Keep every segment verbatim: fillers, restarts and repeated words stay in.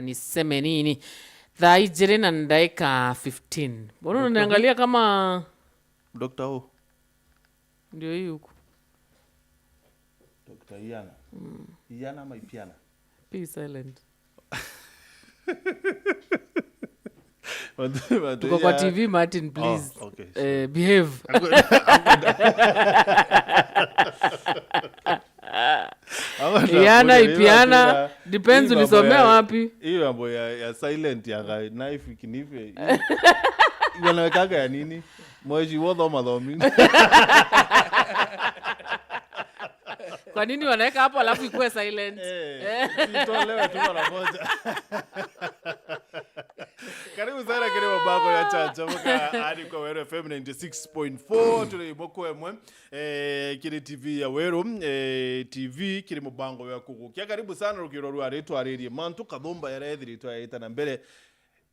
Niseme nini? Thaa ijiri na ndaika fifteen. Mbona unaniangalia kama Doctor who? Ndio hii huku. Doctor Iana. Iana ama Ipiana? Be silent. Watu- watu- Tuko kwa ya- T V, Martin, please. Oh, okay, sorry. Eh, behave. Ama Iana, tunakuja, Ipiana, hii mambo depends ya- ulisomea wapi. Hii mambo ya, ya silent ya ga- knife kinife. Hii- wanawekaga ya nini? Mweshi wo thoma thomi. Kwa nini wanaweka hapo alafu ikuwe silent? Eh, itolewe tu mara moja. Karibu sana kiri mubango ya Chanchamuka ari kwa Weru F M ninety six point four, turi imwe kwa imwe, eh, kiri T V ya Weru, eh, T V kiri mubango wa kugukia. Karibu sana rukiro rwa ritwaririe mantu kathumba yaria ethiritwe yaita na mbere,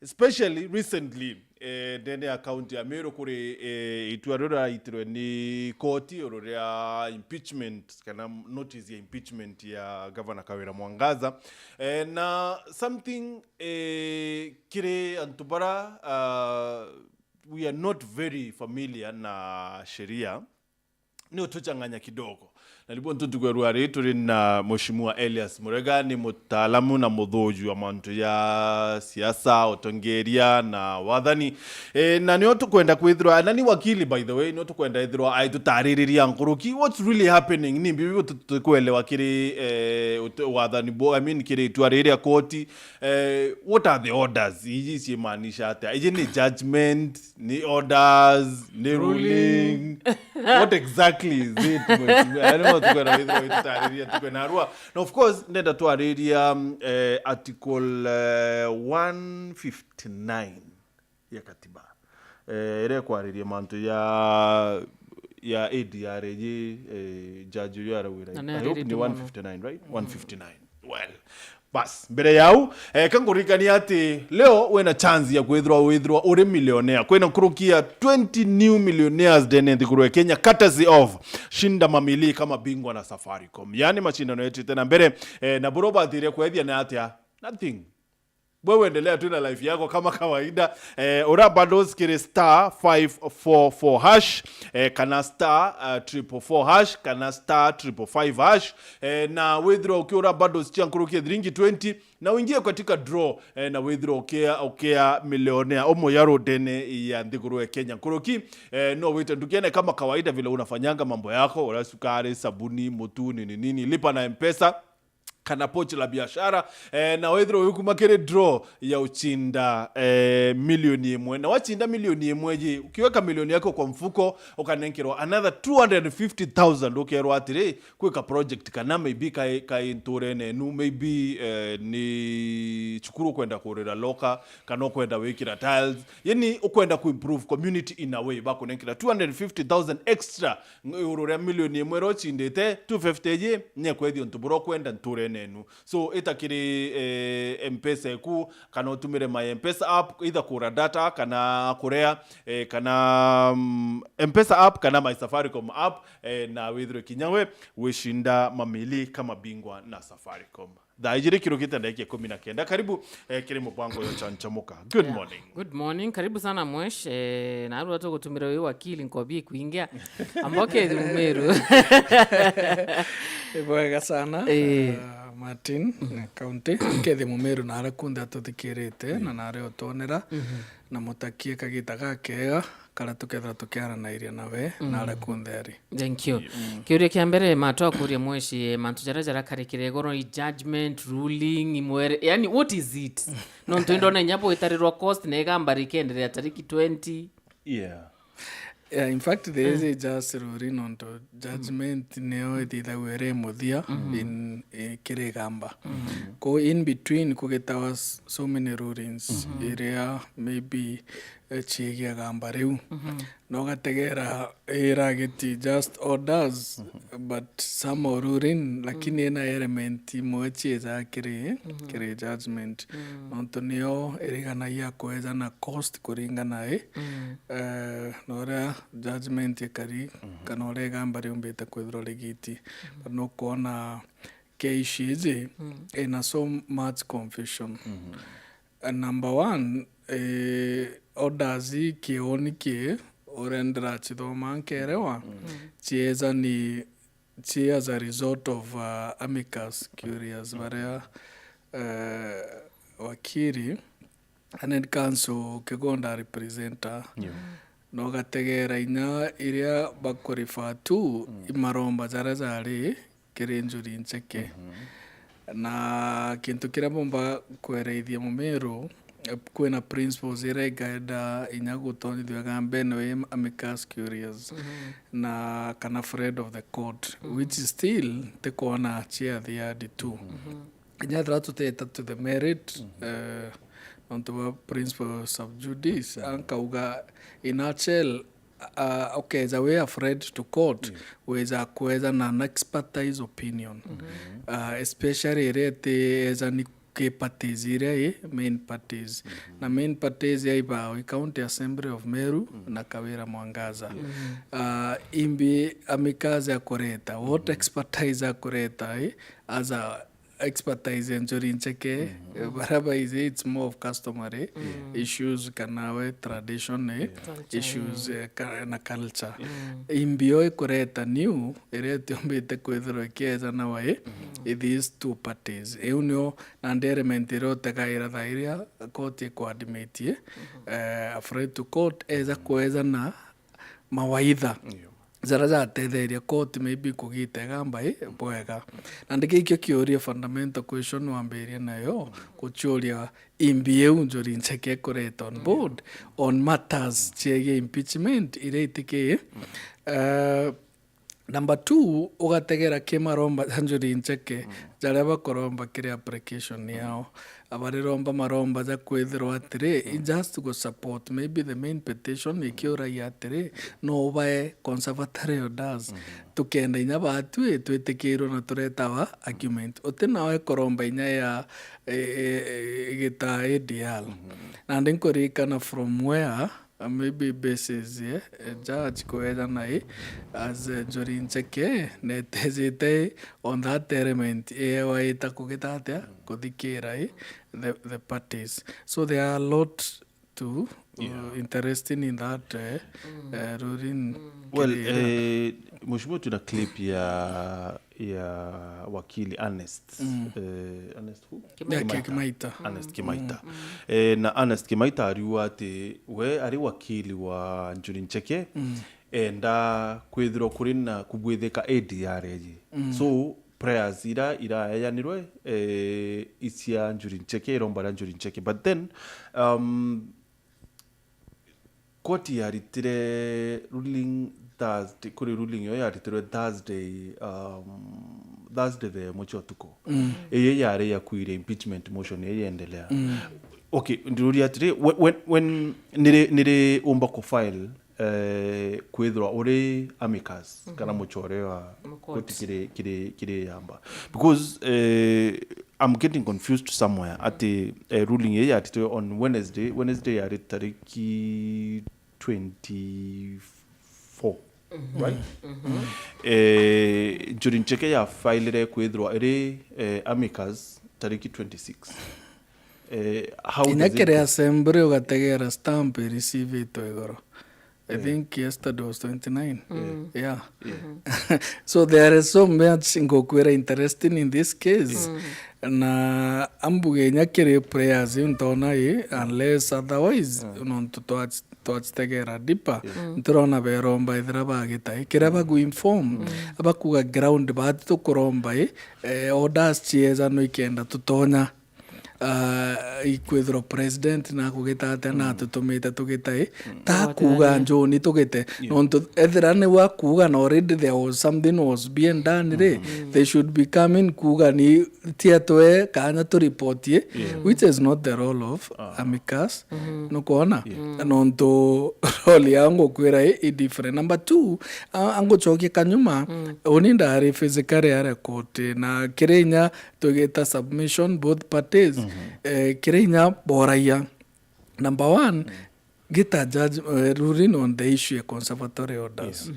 especially recently, eh, ndene ya kaunti ya Meru kuri, eh, itua riria raitirwe ni koti iguru ria impeachment kana notice ya impeachment ya Governor Kawira Mwangaza. Eh, na something, eh, kiri antu bara, ah, we are not very familiar na sheria, ni utuchanganya kidogo. Na nibo ntu tukwerua ri turi na Mheshimiwa Elias Murega, ni mutaalamu na muthuji wa mantu ya siasa, utongeria na wathani. E, na nio tukwenda kwithirwa, na ni wakili, by the way, nio tukwenda ithirwa aitutaririria nkuruki what's really happening, ni bibi tu- tukwelewa kiri, e, ut- wathani bo, I mean, kiri itua riri ria koti, e, what are the orders? Iji ciimaanisha atia? Iji ni judgment, ni orders, ni ruling. Ruling. What exactly is it, mheshimiwa? Yaani, no tukwenda withirwa witutariria, tukwenda arua. Na of course, ndenda twariria, um, eh, article, eh, one fifty-nine ya katiba. Eh, iria ikwariria mantu ya, ya A D R iji, eh, judge uyu arawira. Na ni I hope ni ariritu mono. One fifty-nine, right? Mm. One fifty-nine. Well, bas, mbere yau, eh, ka nkuririkania ati leo wina chance ya kwithirwa, withirwa uri millionaire. Kwina nkuruki ya twenty new millionaires ndene nthiguru ya Kenya, courtesy of Shinda Mamili kama bingwa na Safaricom. Yaani, mashindano yetite na mbere, eh, na bura ubatire kwethia na atia? Nothing. Wewe endelea tu na life yako kama kawaida. Eh, ura bundles kiri star five four four hash, eh, kana star, uh, triple four hash, kana star triple five hash. Eh, na withirwa ukiura bundles cia nkuruki ya thiringi twenty, na uingie katika draw, eh, na withirwa ukia, ukia millionaire umwe ya rudene ya nthiguru ya Kenya. Nkuruki, eh, no wite ndukene kama kawaida vile unafanyanga mambo yako, ura sukari, sabuni, mutu, nini nini, lipa na M-Pesa kana pochi la biashara, eh, na wethirwa ugikuma kiri draw ya uchinda, eh, milioni imwe. Na wachinda milioni imwe ji, ukiweka milioni yako kwa mfuko, ukanenkerwa another two hundred and fifty thousand, ukerwa atiri, kwika project kana maybe kai, kai nturene enu, maybe, eh, ni cukuru ukwenda kurira loka, kana ukwenda wikira tiles, yani ukwenda kuimprove community in a way, bakunenkera two hundred fifty thousand extra ng-, iguru ria milioni imwe iria uchindite, two fifty ji, nyekwethia untu buria ukwenda nturene enu. So, ita kiri, eh, M-Pesa eku, kana utumire My M-Pesa app, either kura data, kana kurea, eh, kana, mm, M-Pesa app, kana My Safaricom app, eh, na withirwe kinya we wishinda mamili kama bingwa na Safaricom. Thaa ijiri kirukite ndagika ikumi na kenda. Karibu, eh, kiri mubango yo Chanchamuka. Good morning. Good morning. Karibu sana mwesh. Eh, na arua tugutumira uyu wakili nkobi kuingia. Amboke thimu miru. Ibwega sana. Eh. Ah, Martin, na county. Kethi mumiru na aria kunthe atuthikirite, na naria utonera, na mutakie kagita gakega, karia tukethira tukiaranairia nawe, na aria kunthe ari. Thank you. Mm. Kiuria kia mbere, ma twakuria mweshi, mantu jaria jarakarikire igoro, i judgment, ruling, imwere, yani, what is it? Nontu indona inya bwitarirwa cost na igamba rikenderea tariki twenty. Yeah. Yeah, in fact, there is a just ruri nontu judgment nio ithithagwa iri muthia in, eh, kiri igamba. Ko in between kugitawa s-, so many rulings iria maybe, eh, ciigia igamba riu. Na ugategera iragiti just orders, but some are ruling, lakini ina element imwe ciija kiri, kiri judgment. Nontu nio iriganagia kweja na cost kuringana i, eh, na uria judgment ikari, kana uria igamba riumbite kwithirwa rigiti. But nukwona kia issue iji ina so much confusion. Uh, number one, eh, orders ii kioni ki uria ndiracithoma nkerewa, cieza ni, ci as a result of, uh, amicus curiae baria, eh, wakiri Learned Counsel Kigonda representer, na ugategera inya iria bakurefer to i maromba jaria jari kiri Njuri Ncheke. Na kintu kiria mbumba kwereithia Mumiru, eh, kwina principles iria igaenda inya gutonyithua gambene wi amicus curiae na kana friend of the court, which still tikwona ciathiadi tu. Inya ethira tuteta to the merit, eh, nontu bwa principle sub judice, ankauga in a nutshell, uh, ukeja wi a friend to court, wija kweza na an expertise opinion. Uh, especially iria iti eja ni ki parties iria i main parties. Na main parties ya ibawe County Assembly of Meru na Kawira Mwangaza. Uh, imbi amicus akureta, what expertise akureta, eh, as a expertise ya Njuri Ncheke, eh, baria baize it's more of customary issues kana we tradition, eh, issues, eh, ka-, na culture. Imbio ikureta new, iria itiombite kwithirwa ikiejana wa, eh, i these two parties. Iu nio nandi element iria utegaira thaa iria court ikuadmit, eh, a friend to court, eja kwejana mawaitha jaria jatetheria court maybe kugita igamba i bwega. Na ndikikio kiuria fundamental question wambirie nayo, guciuria imbi iu Njuri Ncheke ikureta on board on matters ciegie impeachment iria itiki. Eh, number two, ugategera ki maromba ja Njuri Ncheke jaria bakuromba kiri application yao. Abariromba maromba ja kwithirwa atiri, i just gu support maybe the main petition ikiuragia atiri, no ubae conservatory orders. Tukenda inya baatwi twitikirwe na turetawa argument. Uti nawe kuromba inya ya, e, e, e, gita A D R. Nandi nkuririkana from where, uh, maybe basis, eh, eh, judge kwejana i as, eh, Njuri Ncheke netejite on that element, eh, waita kugita atia kuthikira i the, the parties. So there are a lot to, uh, interesting in that, eh, eh, ruling. Well, eh, Mheshimiwa, tuna clip ya, ya wakili Ernest. Eh, Ernest who? Kimaita. Yeah, Kimaita. Ernest Kimaita. Eh, na Ernest Kimaita ariuga ati we ari wakili wa Njuri Ncheke, enda kwithirwa kuri na kubwithika A D R iji. So, prayers ira iraejanirwe, eh, icia Njuri Ncheke, iromba ria Njuri Ncheke. But then, um, koti yaritire ruling Thursday, kuri ruling yo yaritirwe Thursday, um, Thursday thaa imwe cia utuku. Iyo yari ya kwiria impeachment motion iyo yendelea. Okay, ndiruria atiri, when, when, when niri, niri umba ku file, eh, kwithirwa uri amicus kana mucore wa koti kiri, kiri, kiri yamba? Because, eh, I'm getting confused somewhere ati, eh, ruling ii yatitwe on Wednesday. Wednesday yari tariki twenty-four, right? Eh, Njuri Ncheke ya filire kwithirwa iri, eh, amicus tariki twenty-six. Eh, how does it go? Inya kiri assembly ugategera stamp ireceive-itwe igoro. I think yesterday was twenty-nine. Yeah. So there is so much ngukwira interesting in this case. Na ambuge inya kiri prayers iu ntona i, unless otherwise, nontu twa-, twacitegera deeper, ntirona beromba ethira bagita i. Kiria bagu inform, abakuga ground bati tukuromba i, eh, orders cieza no ikenda tutonya. Ah, ikwithirwa president na kugita atia na atutumite tugita i, ta kuuga njuni tugite. Nontu ethira ni wa kuuga na already there was something was being done ri, they should be coming kuuga ni tia twe kanya tu report i, which is not the role of amicus. Nukwona? Nontu role yao ngukwira i, i different. Number two, a-, angucokia kanyuma, uni ndari physically aria court, na kiri inya tugita submission both parties, eh, kiri inya boragia. Number one, gita judge, eh, ruling on the issue ya conservatory orders.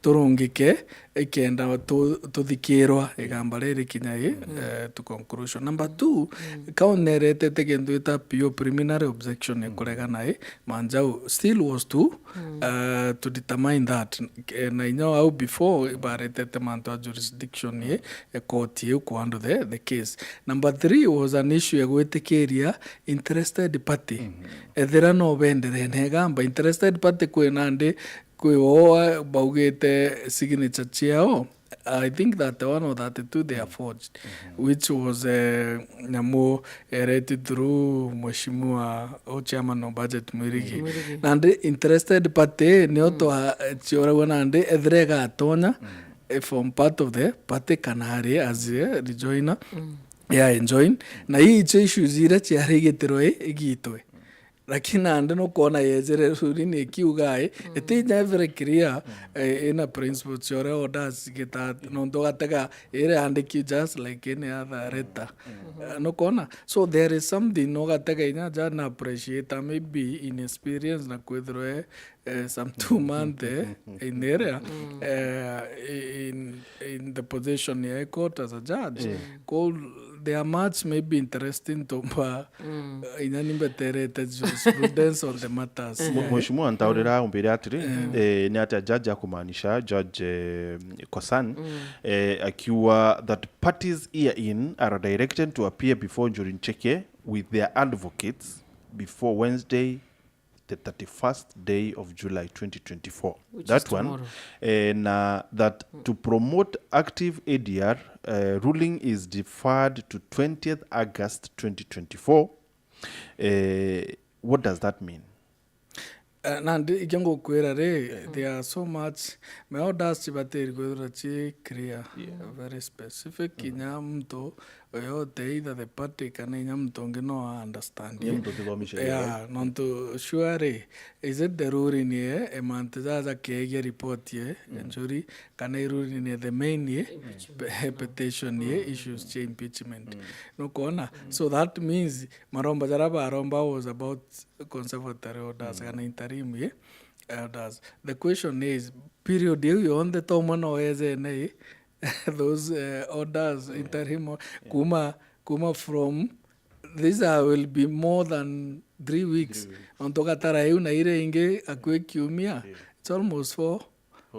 turungike, ikenda tu-, tuthikirwa igamba riri kinya i, eh, to conclusion. Number two, county neretete kintu gita P O, preliminary objection, ya kuregana i, Manjau still was to, eh, to determine that. Eh, na inya au before baretete mantu a jurisdiction i, e court iu ku handle the, the case. Number three was an issue ya gwitikiria interested party. Ethira no bendere na igamba, interested party kwi nandi, kwi o baugite signature ciao. I think thirty-one or thirty-two they are forged, which was, eh, nyamu eretwe through mheshimiwa o chairman o budget Mwirigi. Mwirigi. Nandi interested party nio twa-, cioragwa nandi ethira igatonya, eh, form part of the party kana ari as a rejoiner, ya enjoin. Na ii icio issues iria ciarigitirwe igitwe. Lakini nandi nukwona yejere rurini ikiuga i, iti inya very clear, eh, ina principle cia uria orders gita, nontu ugatega iri andiki just like any other letter. Eh, nukwona? So there is something ugatega inya ja na appreciate maybe inexperience na kwithirwe, eh, some two month, eh, in the area, eh, in, in the position ya court as a judge. Ko they are much maybe interesting to mba, eh, inya ni mbeterete jurisprudence on the matters. Mwe-, Mheshimiwa Ntaurira aumbire atiri, eh, ni atia judge akumaanisha, Judge, eh, Kosan, eh, akiuga that parties herein are directed to appear before Njuri Ncheke with their advocates before Wednesday, the thirty-first day of July twenty twenty-four. Which is tomorrow. Eh, na that to promote active A D R, eh, ruling is deferred to twentieth August twenty twenty-four. Eh, what does that mean? Eh, nandi ikio ngukwira ri, there are so much, my orders cibatiri kwithirwa ci clear, very specific, kinya muntu uyu uti either the party kana inya muntu ungi no a understand. Inya muntu utithomicagia. Yeah, nontu surely, is it the ruling ye, e mantu jaja kegia report ye, Njuri, kana i ruling ye the main ye, pe-, petition ye, issues cia impeachment. Nukwona? So that means maromba jaria baromba was about conservatory orders kana interim ye, orders. The question is, period iu yonthe tomwe no ejene i, those, eh, orders, interim o-, kuma, kuma from, these are, will be more than three weeks. Nontu ugatara iu na iria ingi akui kiumia, it's almost four,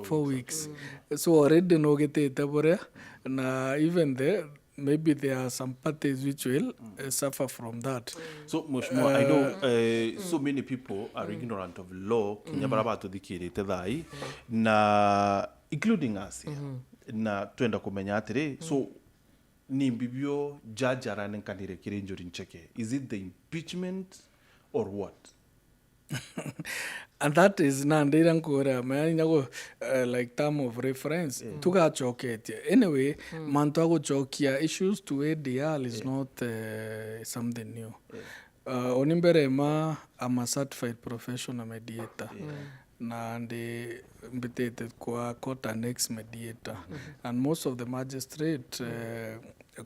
four weeks. So already nugitite buria, na even the, maybe there are some parties which will, eh, suffer from that. So, Mheshimiwa, I know, eh, so many people are ignorant of law, kinya baria batuthikirite thaa ii, na including us here. Na twenda kumenya atiri, so, ni mbibio judge aranenkanire kiri Njuri Ncheke? Is it the impeachment or what? And that is nandi iria nkuuria, menya inya gu-, eh, like, term of reference, tugacoketie. Anyway, mantu a gucokia issues to A D R is not, eh, something new. Uh, uni mbere ma, I'm a certified professional mediator. Na ndi mbitite kwa court an ex mediator. And most of the magistrate, eh,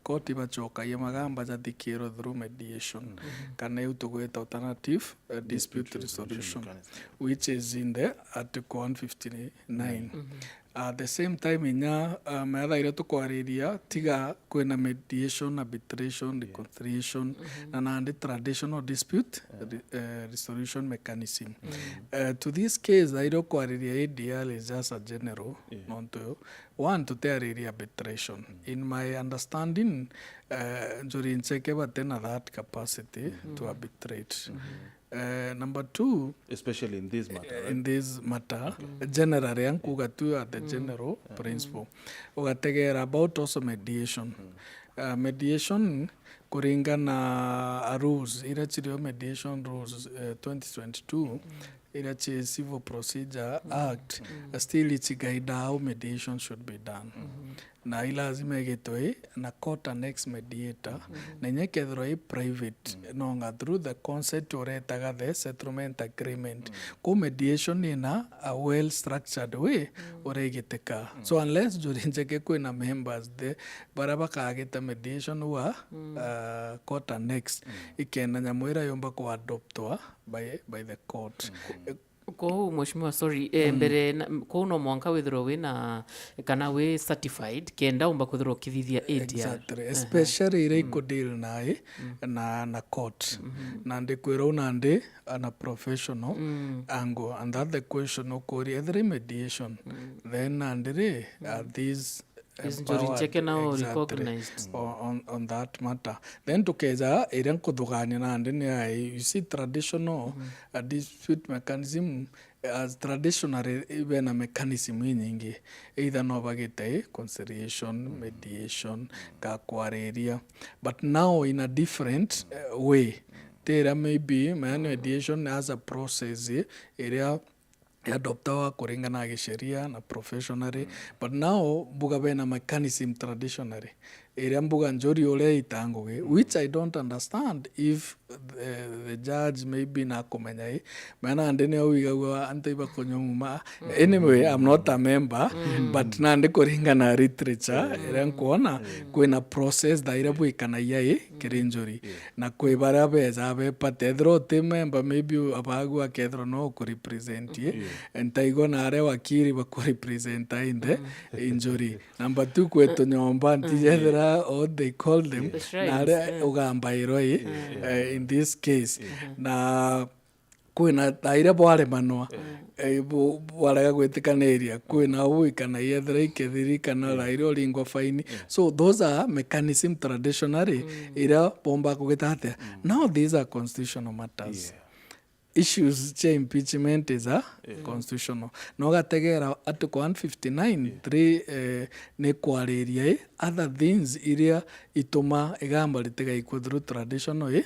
court ibacokagia magamba jathikirwe through mediation. Kana iu tugwita alternative, eh, dispute resolution, which is in the article one fifty-nine. At the same time, inya, uh, metha iria tukwariria, tiga kwina mediation, arbitration, reconciliation, na nandi traditional dispute re-, eh, resolution mechanism. Eh, to this case, iria ukwariria A D R is just a general, nontu, one, tutiariria arbitration. In my understanding, eh, Njuri Ncheke batina that capacity to arbitrate. Eh, number two, especially in this matter, eh, right? In this matter, generally, ankuga tu at the general principle. Ugategera about also mediation. Uh, mediation, kuringana na rules, iria cirio mediation rules, eh, twenty twenty-two, iria ci Civil Procedure Act, still iciguide how mediation should be done. Na i lazima igitwe na court an ex mediator, na inya ikethirwa i private, nonga through the consent uretaga the settlement agreement. Ku mediation ina a well structured way uregitika. So unless Njuri Ncheke kwina members the, baria bakagita mediation wa, uh, court an ex, ikenda nyamu iria yumba ku adoptwa by, by the court. Eh, Kou, mheshimiwa, sorry, eh, mbere na, m-, kou no mwanka withirwe wina, kana wi certified, kenda umba kwithirwa ukithithia A D R. Exactly. Especially iria ikudeal na i, na, na court. Na ndikwira u nandi, ana professional angle, and that the question ukuria, ethira i mediation, then nandi ri, are these Is Njuri empowered, Ncheke now exactly, recognized? On, on, on that matter. Then tukeja iria nkuthugania nandi ni ai, you see, traditional, a dispute mechanism, as traditionally, bena mechanism inyingi. Either no bagite conciliation, mediation, ka kwariria. But now in a different, eh, way. Tira maybe, maya mediation as a process, iria iadoptawa kuringana na gisheria na professionally. But now, mbuga bena mechanism traditionally, iria mbuga njuri uria ita ngugi, which I don't understand if the, the judge maybe nakumenya i, maana nandi nio wigagua antu ibakunywa muma. Anyway, I'm not a member, but nandi kuringana na literature iria nkuona, kwina process tha iria bwikanagia i kiri njuri. Na kwi baria beja bepate, ethirwa uti member, maybe abagu akethirwa no ukurepresent i, ntaigua na aria wakiri bakurepresenta inthe injuri. Number two, kwetu nyomba, ntijethira what they call them, na aria ugambairwa i, eh, in this case. Na kwina tha iria bwaremanwa, eh, bu-, bwarega gwitikaniria, kwina uu ikana yethira ikethiri kana tha iria uringwa faini. So those are mechanism traditionally iria bomba kugita atia. Now these are constitutional matters. Issues cia impeachment is a constitutional. Na ugategera Article one fifty-nine three, eh, ni kwariria i other things iria ituma igamba ritigaikwe through traditional i,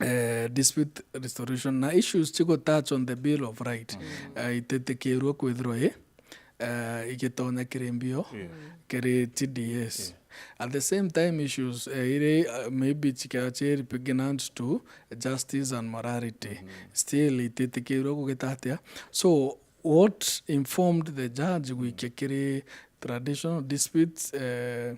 eh, dispute resolution na issues chigo touch on the Bill of Right, eh, ititikirwe kwithirwa i, eh, igitonya kiri mbio, kiri T D S. At the same time, issues, eh, iri, eh, maybe chikea chi repugnant to justice and morality. Still, ititikirwe kugita atia. So, what informed the judge gwikia kiri traditional disputes, eh,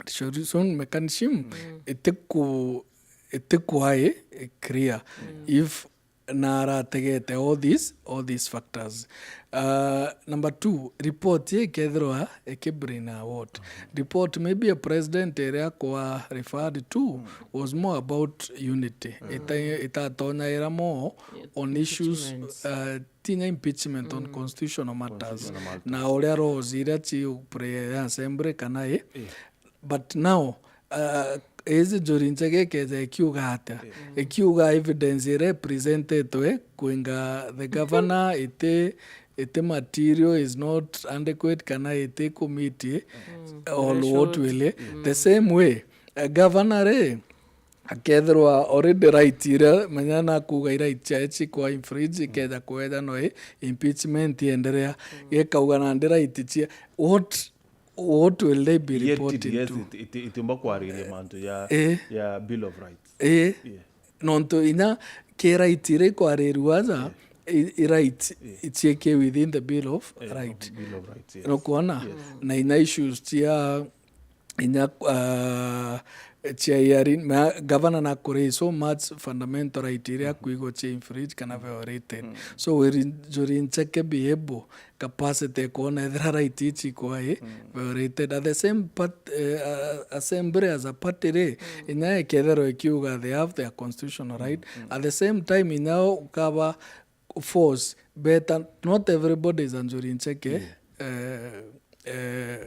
resolution mechanism, itiku-, itikwai clear if na arategete all these, all these factors. Uh, number two, report ye ikethirwa ikibring a what? Report maybe a president iria kwa referred to was more about unity. Ita-, itatonya ira more on issues, uh, tinya impeachment on constitutional matters. Na uria laws iria ci play ya assembly kana i. But now, uh, iji Njuri Ncheke ikeja ikiuga atia? Ikiuga evidence iria ipresentetwe kwinga the governor iti, iti material, is not adequate, kana iti kumiti all what will. The same way, uh, governor ri, akethirwa already right iria, menya na kuuga i right ciae cikwa infringe, ikeja kweja no i impeachment ienderea. Gikauga nandi right cia, what, what will they be reporting to? Iti-, iti-, itiumba kwariria mantu ya, eh, ya Bill of Rights. Eh. Nontu inya ki right iria ikwarirua aja, i, i right ichieke within the Bill of Right. Bill of Rights, yes. Nukwona? Na inya issues cia inya, uh, cia hearing, ma, governor na kuri so much fundamental right iria kwigwa cia infringe kana violated. So will Njuri Ncheke be able, capacity ya kwona ethira right ichi ikwa i violated. At the same part, eh, uh, assembly as a party ri, inya ikethirwa ikiuga they have their constitutional right. At the same time, inya ukaba force, better, not everybody is a Njuri Ncheke, eh, eh,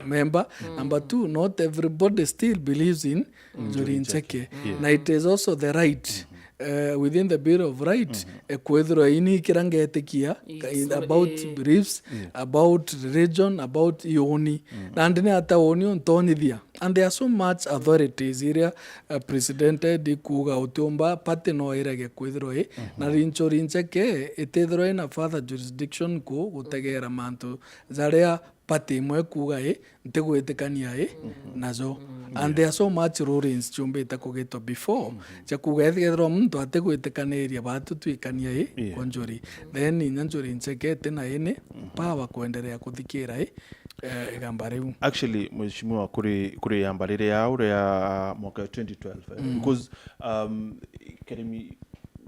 member. Number two, not everybody still believes in Njuri Ncheke. Na it is also the right, eh, within the Bill of Right, eh, kwithirwa ini kira ngetikia, in, about beliefs, about religion, about iuni. Nandi ni ata uni untonyithia? And there are so much authorities iria, uh, precedented ikuuga utiumba party no irege kwithirwa i, na Njuri Ncheke itithirwa ina further jurisdiction ku gutegera mantu jaria party imwe ikuuga i, ntigwitikania i najo. And there are so much rulings ciumbite kugitwa before, cia kuuga ethirwa muntu atigwitikaniria batu twikania i kwa Njuri, then inya Njuri Ncheke itina ini power kwenderea kuthikira i, eh, igamba riu. Actually, mheshimiwa, kuri, kuri igamba riria uria mwaka wa twenty twelve, eh, because, um, Keremi,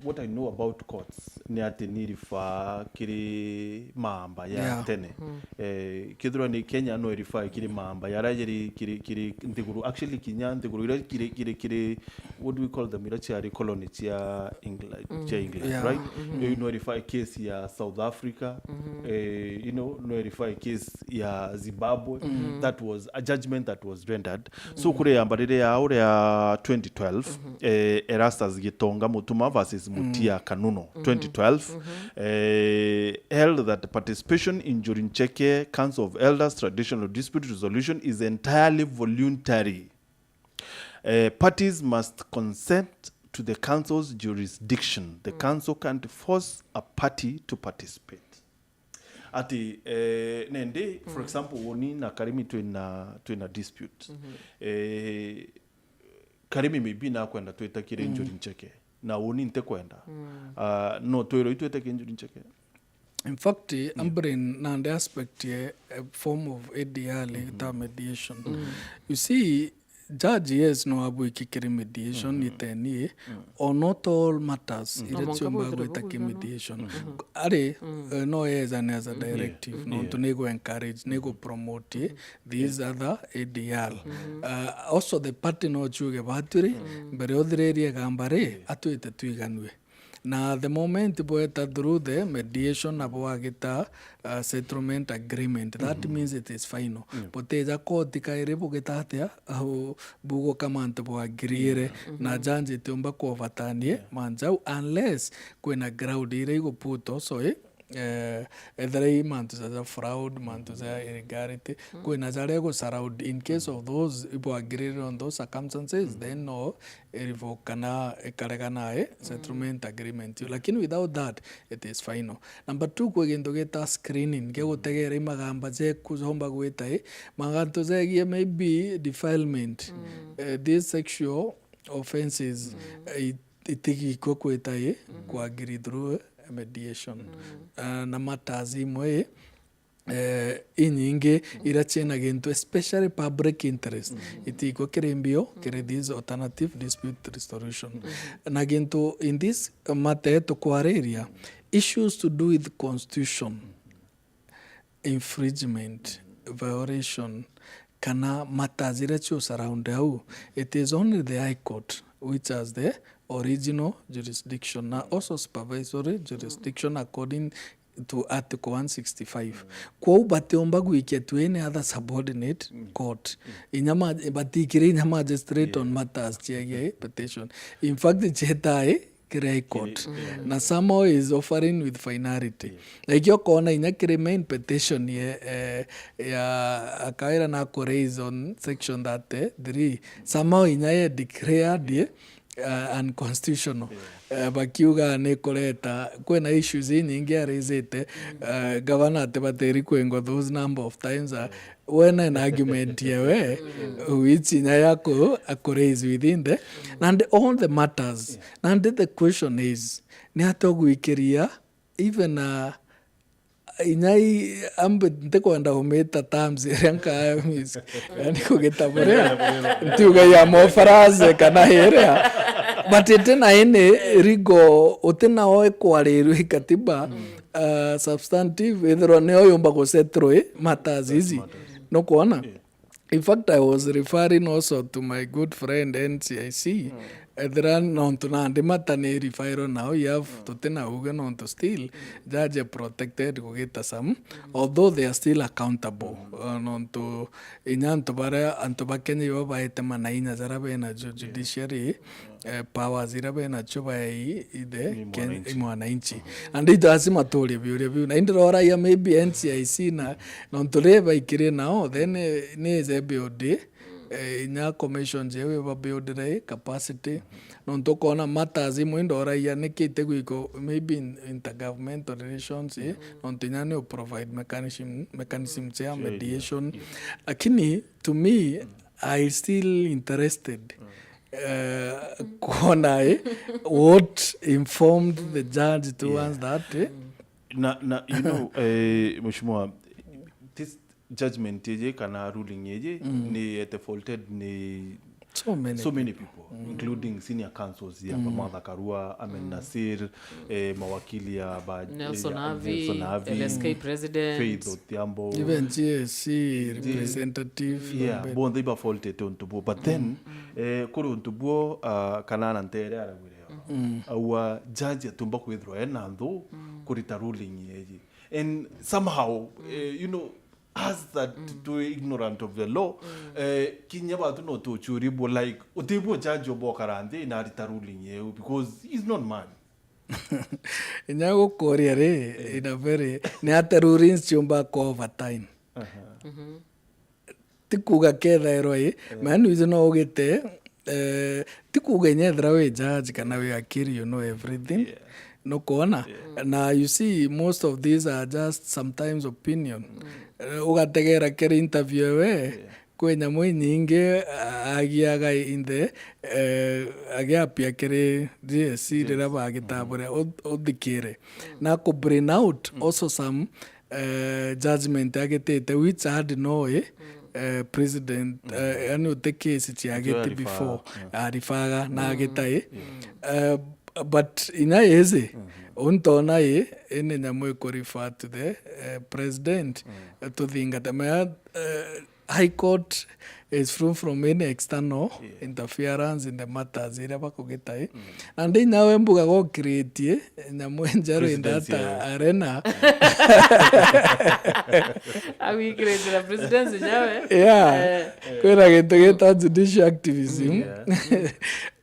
what I know about courts ni ati ni refer kiri maamba ya Yeah. tene. Eh, kethirwa ni Kenya no refer kiri maamba yaria jiri kiri, kiri nthiguru, actually kinya nthiguru iria kiri, kiri, kiri, what do we call them, iria ciari colony cia England, cia England, Yeah. right? You know, refer case ya South Africa, eh, you know, no refer case ya Zimbabwe. That was a judgment that was rendered. So kuri yamba riria ya uria twenty twelve, eh, Erastus Gitonga Mutuma versus Mutia Kanuno, twenty twelve, eh, held that participation in Njuri Ncheke Council of Elders traditional dispute resolution is entirely voluntary. Eh, parties must consent to the council's jurisdiction. The council can't force a party to participate. Ati, eh, nendi, for example, woni na Karimi twina, twina dispute. Eh, Karimi maybe nakwenda twita kiri Njuri Ncheke. Na woni ntikwenda. Ah, no twirwe itwite kiri Njuri Ncheke. In fact, I'm bringing nandi aspect ye, a form of A D R, like ta mediation. You see, judge, yes, no abwiki kiri mediation, iteni, or not all matters, iria ciumba gwita ki mediation. Ari, eh, no yezane as a directive, nontu ni gu encourage, ni gu promote these other A D R. Uh, also the party no ciuge batwiri, mbere uthiririe gamba ri, atwite twiganue. Na the moment bweta through the mediation na bwagita, uh, settlement agreement, that means it is final. Buteja koti kairi bugita atia, au buguka mantu bwagiriire, na judge itiumba kuovatanie manjau unless kwina ground iria iguput also, eh, eh, ethira i mantu ja, ja fraud, mantu ja illegality, kwina jaria igu surround. In case of those ibwagiriire on those circumstances, then no irivoke kana ikaregana, eh, settlement agreement. Lakini without that, it is final. Number two, kwi gintu gita screening, gia gutegera i magamba jeku jomba gwita, eh, magantu jegie maybe defilement, eh, these sexual offences, eh, it-, itigikwe kwita, eh, kwagiri through, eh, mediation. Eh, na matters imwe, eh, eh, inyingi iria ciina gintu, especially public interest, itigikwe kiri mbio kiri this alternative dispute resolution. Na gintu in this matter tukwariria, issues to do with constitution, infringement, violation, kana matters iria cio surround au, it is only the High Court which has the original jurisdiction na also supervisory jurisdiction according to Article one sixty-five. Kwou batiumba gwikia to any other subordinate court. Inya ma-, batikire inya magistrate on matters ciagia petition. In fact, cietae kiri High Court. Na somehow is offering with finality. Na ikio kona inya kiri main petition ye, eh, ya Akawira na ku raise on section thirty-three. Somehow inya ye declared ye, uh, unconstitutional. Eh, bakiuga ni kureta, kwina issues inyingi araisite, eh, gavana ati batiri kwingwa those number of times, uh, wena an argument yewe, which inya yaku akuraise within the, and all the matters. And the question is, ni atia ugwikiria even, uh, inya i-, ambe ntikwenda umita terms iria nka-, yani kugita buria, ntiuga ya mofaraze kana iria, but iti na ini rigo, uti na oe kwarirwe katiba, uh, substantive, ithirwa nio yumba gusettle matters ici. Nukwona? In fact, I was referring also to my good friend N C I C. Ethira nontu nandi mata ni referral now, you have, tutina uge nontu still judge are protected kugita some, although they are still accountable. Uh, nontu inya antu baria, antu ba Kenya ibo baete manainya jaria bena ju-, judiciary, eh, powers iria benacio baei ithe Ni Ken-, mwananchi. I mwananchi. And it lazima turie biuria biu. Na indirora ya maybe N C I C na, nontu ri baikire nao, then, eh, ni ije build, eh, inya commission jewe ba build re capacity. Nontu ukona matters imwe indoragia niki itegwiko maybe in-, intergovernmental relations, eh, nontu inya ni u provide mechanism, mechanism cia mediation. Lakini to me, I still interested, eh, kuona, eh, what informed the judge towards that, eh. Na, na, you know, eh, Mheshimiwa, this judgment yeje kana ruling yeje ni ete faulted ni So many so many people, including senior counsels ya Martha Karua, Amen Nasir, eh, mawakili ya ba- Nelson ya Havi, Nelson Havi, L S K president. Faith Odhiambo. Even G S C representative. Yeah, bonthe ibafoltete untu buo, but then eh, kuri untu buo, uh, Kanana Ntere aragwire yo, aua judge atumba kwithirwa ena nthu kurita ruling yeji, and somehow eh, you know, us that twi ignorant of the law, eh, kinya batu no tuchurie bo, like, utibwo judge obokara nthi na arita ruling yeu, because he's not man. Inya gukuria ri, in a very, ni ata rulings ciumba kwa overtime? Ti kuuga kethairwa i, man withi no ugite, eh, ti kuuga inya ethira wi judge kana wi akiri, you know everything. Nukwona? Na you see, most of these are just sometimes opinion. Eh, ugategera kiri interview ewe, kwi nyamu inyingi, a- agiaga in the, eh, agiapia kiri G S C riria bagitaburia, u- uthikire. Na ku bring out also some eh, judgment agitite, which had no eh, president, eh, yani uti case ciagiti Arifaa, before, arifaga na agita i. Eh, but inya ici, untona i, ini nyamu iku refer to the eh, president, eh, tuthingate. Mea, eh, High Court is free from any external interference in the matters iria bakugita i. Na ndi nyawe mbuga go create nyamu njeru in that Presidency, yeah. Arena. Agwikirite na president nyawe. Yeah. Kwina gintu gitwa judicial activism. Yeah.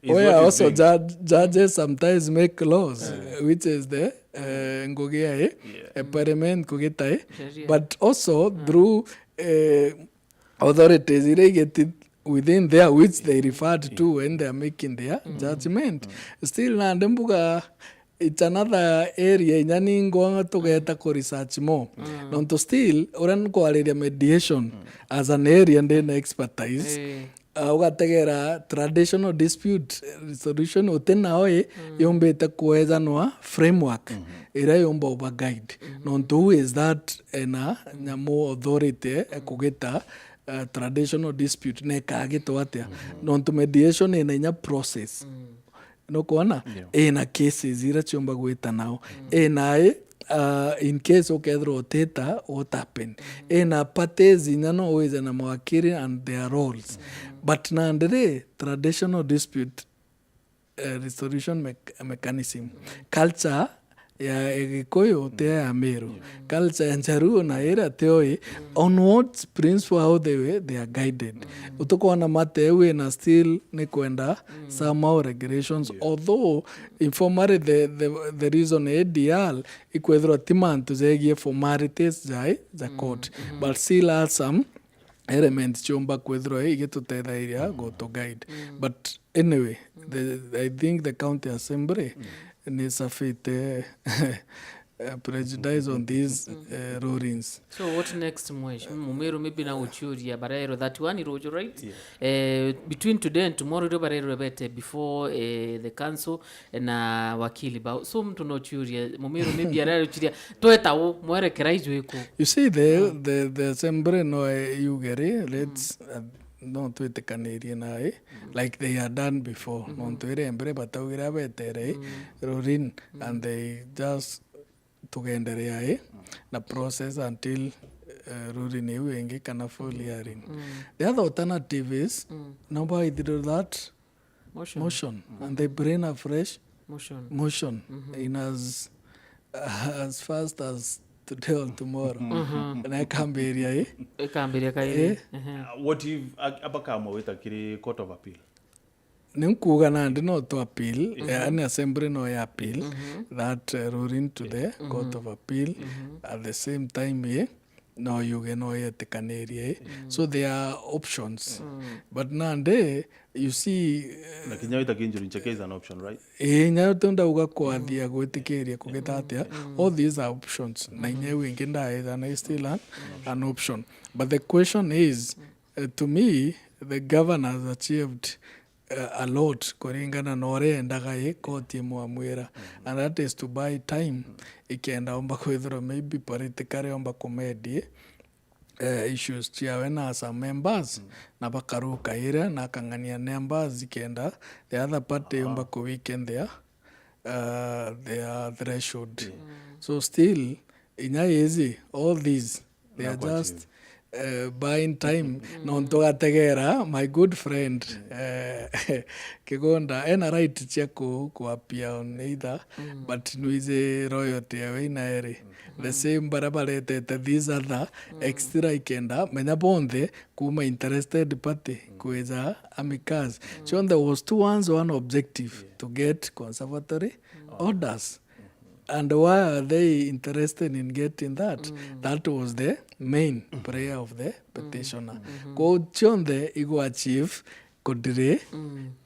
Is Where what you also think. judge, judges sometimes make laws, which is the uh, ngugi ya i, a parliament kugita i. Sheria. But also through uh, authorities iria igeti within there which they referred to when they are making their judgment. Still nandi mbuga it's another area inya ningwa tugeta ku research more. Nontu still uria nkwariria mediation as an area ndina expertise. Eh. Uh, ugategera traditional dispute resolution uti nao i yumbite kuejanwa framework iria yumba uba guide. Nontu who is that ena nyamu authority ekugita uh, traditional dispute na ikagitwa atia? Nontu mediation ina inya process. Nukwona? Ina cases iria ciumba gwita nao. Ina i, uh, in case ukethirwa utita, what happen? Ina parties inya no wize na mawakiri and their roles. But nandi ri, traditional dispute eh, resolution mech- mechanism, culture ya Gikuyu ti ya Meru, culture ya Njaruo na iria tioi, on what principle, how they were, they are guided. Utukona mate wina still ni kwenda somehow regulations, although informally the, the, the reason A D R ikwethirwa ti mantu jegie formalities jai ja court, but still are some element ciumba kwithirwa igitutethairia gutu guide. But anyway, the, I think the county assembly ni safite uh, prejudice on these uh, rulings. So what next, mwesh Mumiru? Maybe na uchiuria barero thirty-one iruju, right? Eh, between today and tomorrow irio barero bete before eh, the council na wakili bao. So mtu no chiuria Mumiru, maybe arero chiria tweta u mwerekera ijwiku. You see, the, the, the assembly no eh, yuge ri, let's uh, no twitikanirie nae like they had done before. Nontu ire mbere bataugire abetere rurin and they just tugenderea i na process until uh, rurin iu ingi kana full hearing. The other alternative is no baithirwe that Motion. Motion and they bring a fresh Motion. Motion in as as fast as today or tomorrow. Na ikambiria i Ikambiria kairi. Eh. Ehe. Uh, what if a- abakamwa wita kiri Court of Appeal? Ni nkuga nandi no to appeal, yani assembly no ya appeal that uh, ruling to the Court of Appeal. At the same time i no yuge no yetikanirie. So there are options. But nandi you see uh, Na kinya wita ki injury ncheke is an option, right? Ii, inya tu ndauga kwathia gwitikiria kugita atia. All these are options. Na inya iu ingi ndaitha na is still an, an option. But the question is, uh, to me, the governor has achieved uh, a lot kuringana na uria endaga i koti imwamwira. And that is to buy time. Ikenda omba kwithirwa maybe politically omba kumedi eh, issues ciawe na some members, na bakaruka iria na akang'ania numbers ikenda the other party yumba ku weaken their, uh, their threshold. So still, inya izi, all these, they are just, uh, buying time. Nontu ugategera, my good friend, eh, Kigunda ena right cia ku, ku appear on either, but nwiji royalty yawe ina eri. The same baria baretete these other extra ikenda, menya bonthe kuma interested party kwija amicus. Cionthe was towards one objective, to get conservatory orders. And why are they interested in getting that? That was the main prayer of the petitioner. Kwou cionthe igwa achieve kudire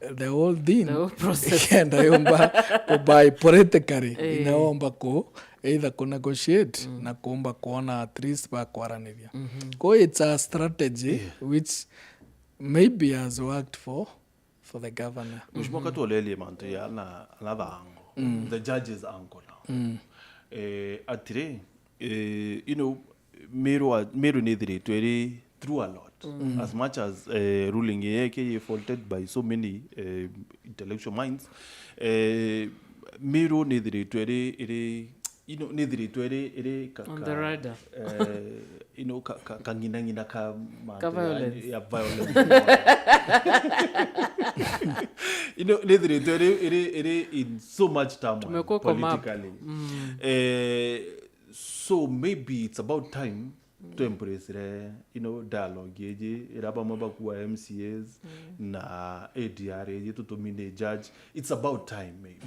the whole thing. The whole process. Ikenda yumba kubuy politically, ina womba ku either ku negotiate na kuumba kuona at least bakwaraniria. Kwou it's a strategy which maybe has worked for, for the governor. Mheshimiwa, ka tuolerie mantu ya na, na thango. The judge's uncle now. Eh, atiri, eh, you know, Meru wa-, Meru ni ithiritwe iri through a lot. As much as, eh, ruling yeke ye faulted by so many, eh, intellectual minds, eh, Meru ni ithiritwe iri, iri, you know, ni ithiritwe iri, iri ka-, on the radar. Eh, you know, ka-, ka-, kang'inang'ina ka mantu ya, violence. Ya violence. You know, ni ithiritwe iri, iri, iri in so much turmoil. Tumekuwa kwa map. Politically. Eh, So maybe it's about time to embrace re, you know, dialogue iji, ira bamwe bakua M C As na A D R iji tutumine judge. It's about time maybe.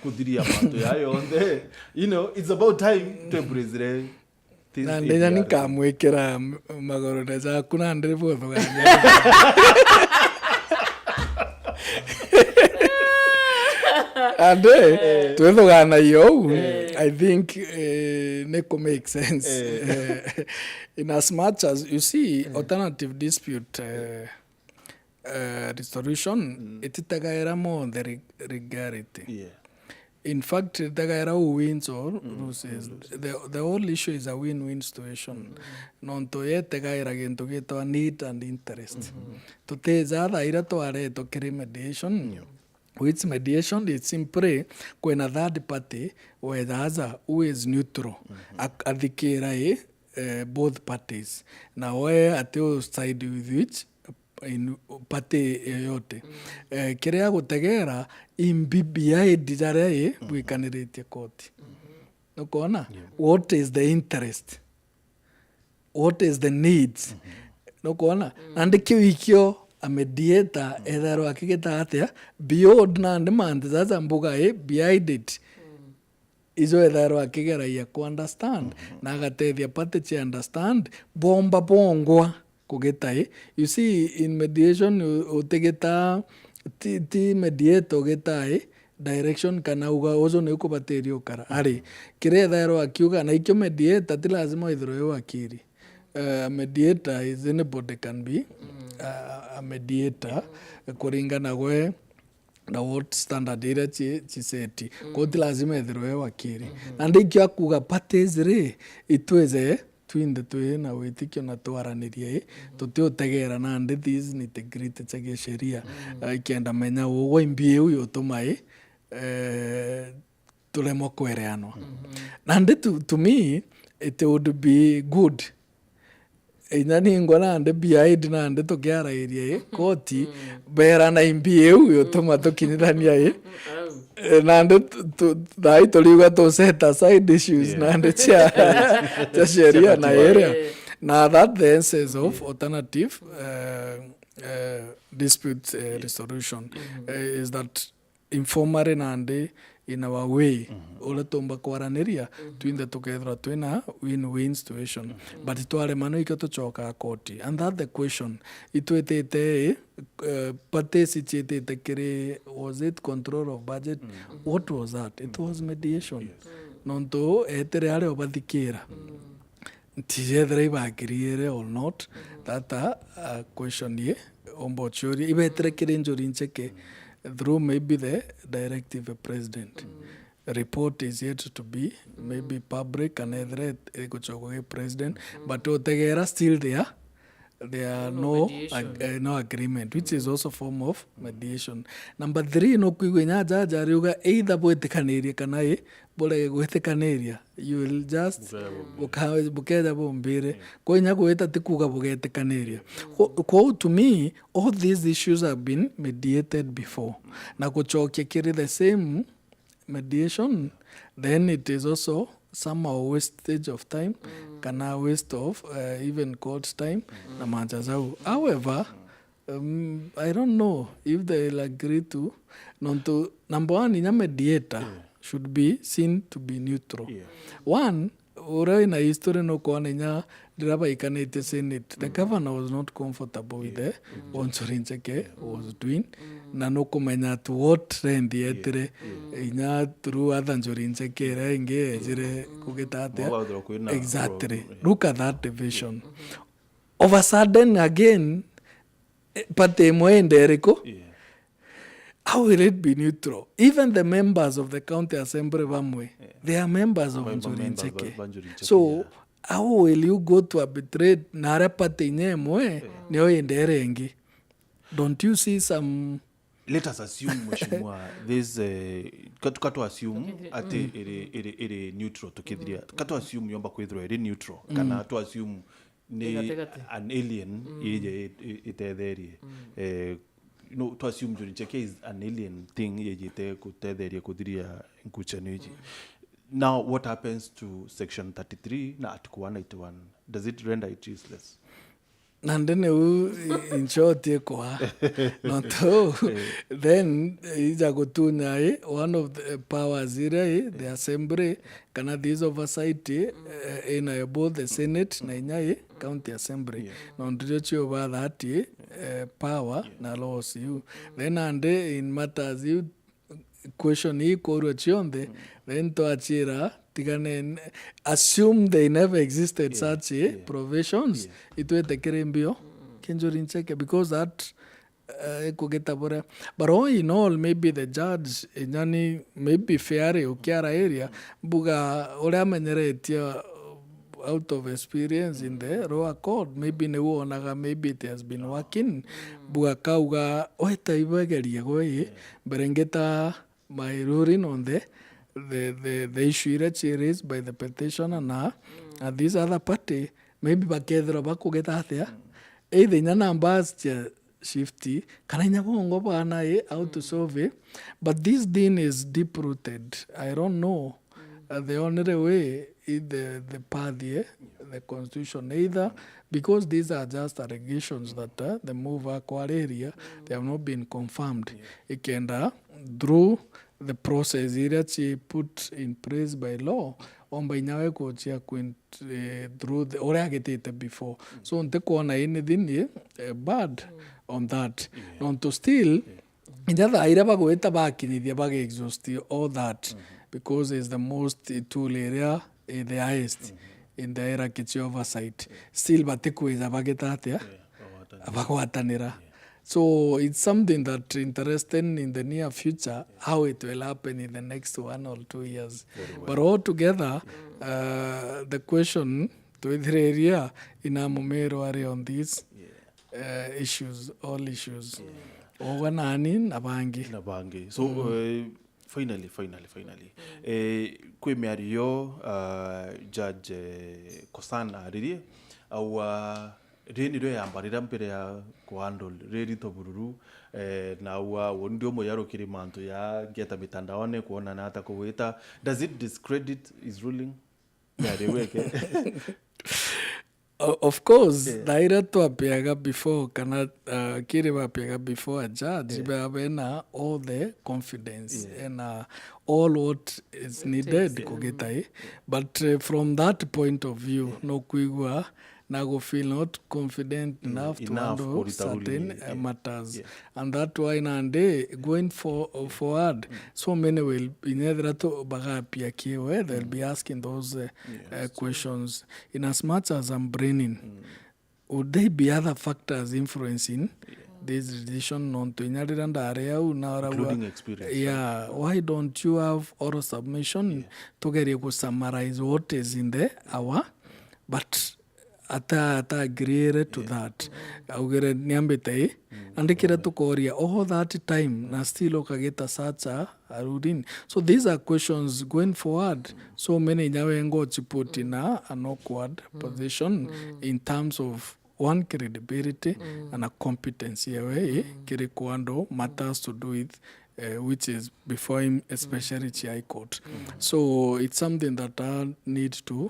Kuthiria mantu ya yonthe. You know, it's about time to embrace re. Na ndinya nikamwikira m-, magurune jaku na ndiri buthugaania. Ande, twithugaanagia uu, I think, eh, ni ku make sense. Eh, in as much as, you see, alternative dispute, eh, eh, resolution ititagaira monthe re-, legality. Yeah. In fact, ititagaira who wins or loses. The, the whole issue is a win-win situation. Nontu yetegaira gintu gitwa need and interest. Tutija thaa iria twaretwe kiri mediation, which mediation is simply kwina third party wejaja who is neutral, ak-, athikira i, eh, both parties. Na we ati u side with which in party yoyote. Eh, kiria agutegera imbi biaidi jaria i bwikaniritie koti. Nukwona? What is the interest? What is the needs? Nukwona? Nandi kiu ikio a mediator ethairwa akigita atia? Beyond nandi mantu jaja mbuga i behind it. Ijo ethairwa akigeragia ku understand, na agatethia party cia understand, bomba bongwa kugita i. You see, in mediation, u-, utigita, ti, ti mediator ugita i direction kana uga uju niu kubatiria ukara. Ari, kiria ethairwa akiuga, na ikio mediator ti lazima withirwe wi wakiri. Eh, a mediator is anybody can be, uh, a mediator, kuringana gwe na what standard iria ci-, ciseti. Kwou ti lazima ethirwe e wakiri. Nandi ikio akuga parties ri, itwije twinthe twi na witikio na twaranirie i, tutiutegera nandi these nitty-gritty cia gisheria, eh, ikenda menya ugwe imbi iu yutuma i, eh, turemwe kwereanwa. Nandi to, to me, it would be good Inya ningwa nandi behind nandi tukiarairia i koti, berana imbi iu yutuma tukinyithania i. Eh, nandi tu, tu, thai turiuga tu set aside issues nandi cia, cia sheria na iria. Na that the essence of alternative, eh, eh, dispute, eh, resolution, eh, is that informally nandi in our way, uria tumba kwaraniria, twinthe tukethirwa twina win-win situation. But twarema no ikio tucokaa koti. And that the question, itwitite i, eh, parties iciitite kiri, was it control of budget? What was that? It was mediation. Nontu etire aria ubathikira. Ntijethira ibakiriire or not, that a, a question ye, omba uciuria. Ibetire kiri njuri ncheke through maybe the directive president. report is yet to be maybe public, kana ethira igucokwa gi president, but utegera still there, there are no mediation. Ag-, eh, no agreement, which is also form of mediation. Number three, no kwigua inya jaji ariuga either bwitikanirie kana i burege gwitikaniria, you will just buka-, bukeja bumbire. Kwa inya gwita ti kuuga bugetikaniria. Kwa, kwa to me, all these issues have been mediated before. Na gucokia kiri the same mediation, then it is also somehow wastage of time, kana waste of, uh, even court time, na manja jau. However, um, I don't know if they will agree to, nontu number one, inya mediator should be seen to be neutral. One, uria wina history nukwona inya riria baikanitie Senate, the governor was not comfortable with the, what Njuri Ncheke was doing. Na nukumenya at what length yetire, inya through other Njuri Ncheke iria ingi yejire kugita atia. Exactly. Look at that division. Of a sudden again, eh, party imwe inde iriku? How will it be neutral? Even the members of the county assembly bamwe, they are members of Njuri Ncheke. So, how will you go to arbitrate na aria party inya imwe nio inde iria ingi? Don't you see some... Let us assume, Mheshimiwa, this, eh, katu, katu assume ati iri, iri, iri neutral tukithiria. Katu assume yomba kwithirwa iri neutral, kana tu assume ni an alien ije i-, i-, itetherie. Eh, no, to assume Njuri Ncheke is an alien thing ijite kutetheria kuthiria ngucanio iji. Now, what happens to section thirty-three na article one ninety-one? Does it render it useless? Nandi niu i-, in short ikwa. Nontu, then, ija gutunya i, one of the powers iria i, the assembly, kana this oversight, eh, ina both the Senate na inya i county assembly. Nontu rio ciuba that, eh, power na laws iu. Then nandi in matters iu, question ii ikurua cionthe, then twachira, tigane, assume they never existed such, eh, provisions, itwite kiri mbio, ki Njuri Ncheke, because that, eh, ikugita buria. But all in all, maybe the judge, inya ni, maybe fairly, ukiara area, mbuga uria amenyeretie, out of experience in the lower court, maybe ni wonaga, maybe it has been working, bugakauga, weta ibegerie gwe, mbere ngeta my ruling on the, the, the, the issue iria ci raised by the petitioner na, na this other party, maybe bakethirwa bakugeta atia, either inya numbers cia shift, kana inya bongo bwana i, how to solve it. But this thing is deep rooted. I don't know, uh, the only way is the, the path, eh, the constitution either, because these are just allegations that, uh, the move akwariria, they have not been confirmed. Ikenda through the process iria ci put in place by law, omba inya we kucia kwin-, eh, through the, uria agitite before. So, ntikwona anything, eh, bad on that. Nontu still, inya thaa iria bagwita bakinyithia, baga exhaust all that, because is the most tool iria, eh, the highest in the hierarchy cia oversight. Still, batikwija bagita atia? Bagwatanira. So it's something that interesting in the near future, how it will happen in the next one or two years. But altogether, uh, the question twithiriria ina mumero ari on these, uh, issues, all issues. Oga nani na bangi. Na bangi. So, uh, finally, finally, finally. Eh, kwi miario, uh, Judge, eh, Kosana aririe, aua, riri nirio yamba riria mbere ya kuhandle riri to bururu, eh, na aua, undi umwe yarukiri mantu ya ngeta mitandaone kuona na ata kugwita. Does it discredit his ruling? Miario weke. O-, of course, yeah, thaira twapeaga before, kana, uh, kiri bapeaga before a judge, yeah, bea bena all the confidence, yeah, ena all what is needed, yeah, kugita i. But, uh, from that point of view, yeah, no kwigua na go feel not confident, mm, enough to, enough handle kurita ruling, certain, uh, yeah, matters. Yeah. And that why nandi going for, forward, mm, so many will, inyethira tu bagapia kiwe, they'll, mm, be asking those, uh, yeah, uh, questions. In as much as I'm bringing, mm, would there be other factors influencing, yeah, this decision, nontu inya riria ndari au na ora Including experience, yeah, why don't you have oral submission? Tugerie ku summarize what is in the our, but ata ata agreere to that. Augire niambite i andikire tukoria all that time na still ukagita such a, a ruling. So these are questions going forward. So many nyawe ngo chipoti na an awkward position in terms of one, credibility and a competency yawe i kiri kwa andu matters to do with, uh, which is before him, especially chi High Court. So it's something that I need to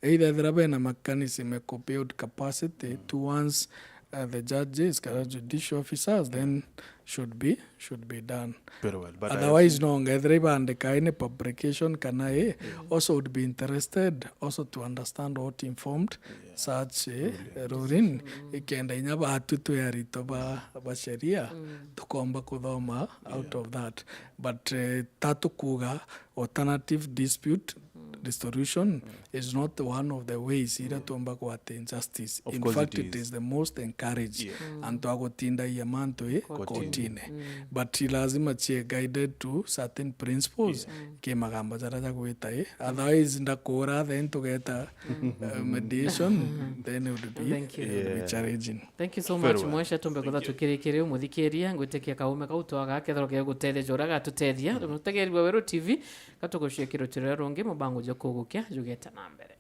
either ethira bena mechanism ya ku build capacity towards, uh, the judges kana judicial officers, then should be should be done. Very well, but I Otherwise no ngethira ibandika any publication kana i also would be interested also to understand what informed such a ruling, ikenda inya batu twi arito ba ba sheria tukomba kuthoma out of that. But uh, tatukuga alternative dispute resolution is not one of the ways iria tuomba gwata injustice. Of In course fact, it it is. Is the most encouraged. Antu agotinda ia mantu i kotine, but i lazima chie guided to certain principles ki magambo jaria jagwita i, otherwise ndakura then tugeta uh, mediation, then it would be, Thank you. It would be challenging. Thank you so Very much well. Mwesha, tumbe kutha tukirikire umuthikiria ngwitikia kaume kau twaga kethirwa ge gutethia jora gatutethia mutegerwa Weru T V. Katugucikirwo turia rungi mubango jwa kugukia jugeta na mbere.